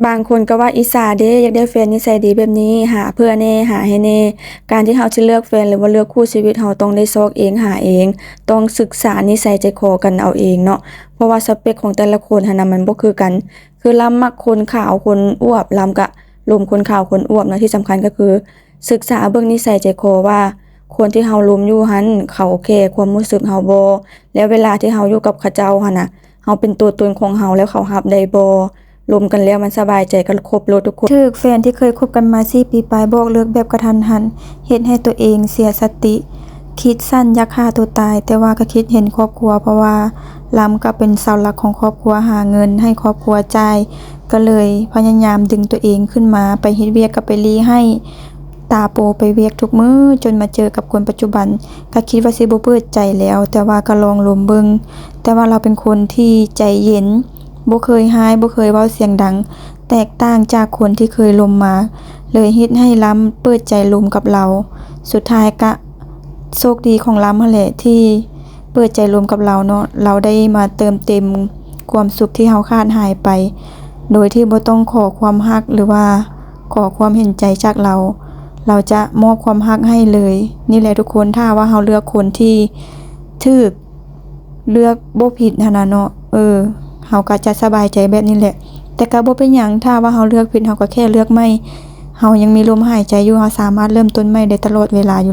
ບາງຄົນກໍວ່າອິດສາເດ້ ຢາກໄດ້ແຟນນິໄສດີແບບນີ້ ຫາເພື່ອແດ່ ຫາໃຫ້ແດ່. ການທີ່ເຮົາຊິເລືອກແຟນ ຫຼືວ່າເລືອກຄູ່ຊີວິດ ເຮົາຕ້ອງໄດ້ຊອກເອງ ຫາເອງ ຕ້ອງສຶກສານິໄສໃຈຄໍກັນເອົາເອງເນາະ ເພາະວ່າສະເປັກຂອງແຕ່ລະຄົນຫັ້ນນະ ມັນບໍ່ຄືກັນ. ຄືລຳມັກຄົນຂາວຄົນອວບ ລຳກະລົມຄົນຂາວຄົນອວບເນາະ. ທີ່ສຳຄັນກໍຄືສຶກສາເບິ່ງນິໄສໃຈຄໍວ່າ ຄົນທີ່ເຮົາລົມຢູ່ຫັ້ນ ເຂົາແຄຄວາມຮູ້ສຶກເຮົາບໍ່ ແລ້ວເວລາທີ່ເຮົາຢູ່ກັບເຂົາເຈົ້າຫັ້ນນະ ເຮົາເປັນຕົວຕົນຂອງເຮົາ ແລ້ວເຂົາຮັບໄດ້ບໍ່? ລົມກັນແລ້ວມັນສະບາຍໃຈກໍຄົບໂລດທຸກຄົນ. ຖືກແຟນທີ່ເຄີຍຄົບກັນມາສີ່ປີປາຍບອກເລີກແບບກະທັນຫັນ ເຮັດໃຫ້ຕົວເອງເສຍສະຕິ ຄິດສັ້ນຢາກຂ້າຕົວຕາຍ ແຕ່ວ່າກໍຄິດເຫັນຄອບຄົວ ເພາະວ່າລຳກໍເປັນເສົາຫຼັກຂອງຄອບຄົວ ຫາເງິນໃຫ້ຄອບຄົວຈ່າຍ ກໍເລີຍພະຍາຍາມດຶງຕົວເອງຂຶ້ນມາ ໄປເຮັດວຽກກໍໄປລີ້ໃຫ້ ຕາໂປໄປວຽກທຸກມື້ ຈົນມາເຈີກັບຄົນປັດຈຸບັນ ກໍຄິດວ່າຊິບໍ່ເປີດໃຈແລ້ວ ແຕ່ວ່າກໍລອງລົມເບິ່ງ. ແຕ່ວ່າລາວເປັນຄົນທີ່ໃຈເຢັນ ບໍ່ເຄີຍຮ້າຍ ບໍ່ເຄີຍເວົ້າສຽງດັງ ແຕກຕ່າງຈາກຄົນທີ່ເຄີຍລົມມາ ເລີຍເຮັດໃຫ້ລຳເປີດໃຈລົມກັບລາວ. ສຸດທ້າຍກະໂຊກດີຂອງລຳຫັ້ນແຫຼະ ທີ່ເປີດໃຈລົມກັບລາວເນາະ ລາວໄດ້ມາເຕີມເຕັມຄວາມສຸກທີ່ເຮົາຂາດຫາຍໄປ ໂດຍທີ່ບໍ່ຕ້ອງຂໍຄວາມຮັກ ຫຼືວ່າ ຂໍຄວາມເຫັນໃຈຈາກລາວ ລາວຈະມອບຄວາມຮັກໃຫ້ເລີຍ. ນີ້ແຫຼະທຸກຄົນ ຖ້າວ່າເຮົາເລືອກຄົນທີ່ຖືກ ເລືອກບໍ່ຜິດຫັ້ນນະເນາະ ເອີ ເຮົາກໍຈະສະບາຍໃຈແບບນີ້ແຫຼະ. ແຕ່ກໍບໍ່ເປັນຫຍັງ ຖ້າວ່າເຮົາເລືອກຜິດ ເຮົາກໍແຄ່ເລືອກໃໝ່ ເຮົາຍັງມີລົມຫາຍໃຈຢູ່ ເຮົາສາມາດເລີ່ມຕົ້ນໃໝ່ໄດ້ຕະຫຼອດເວລາຢູ່.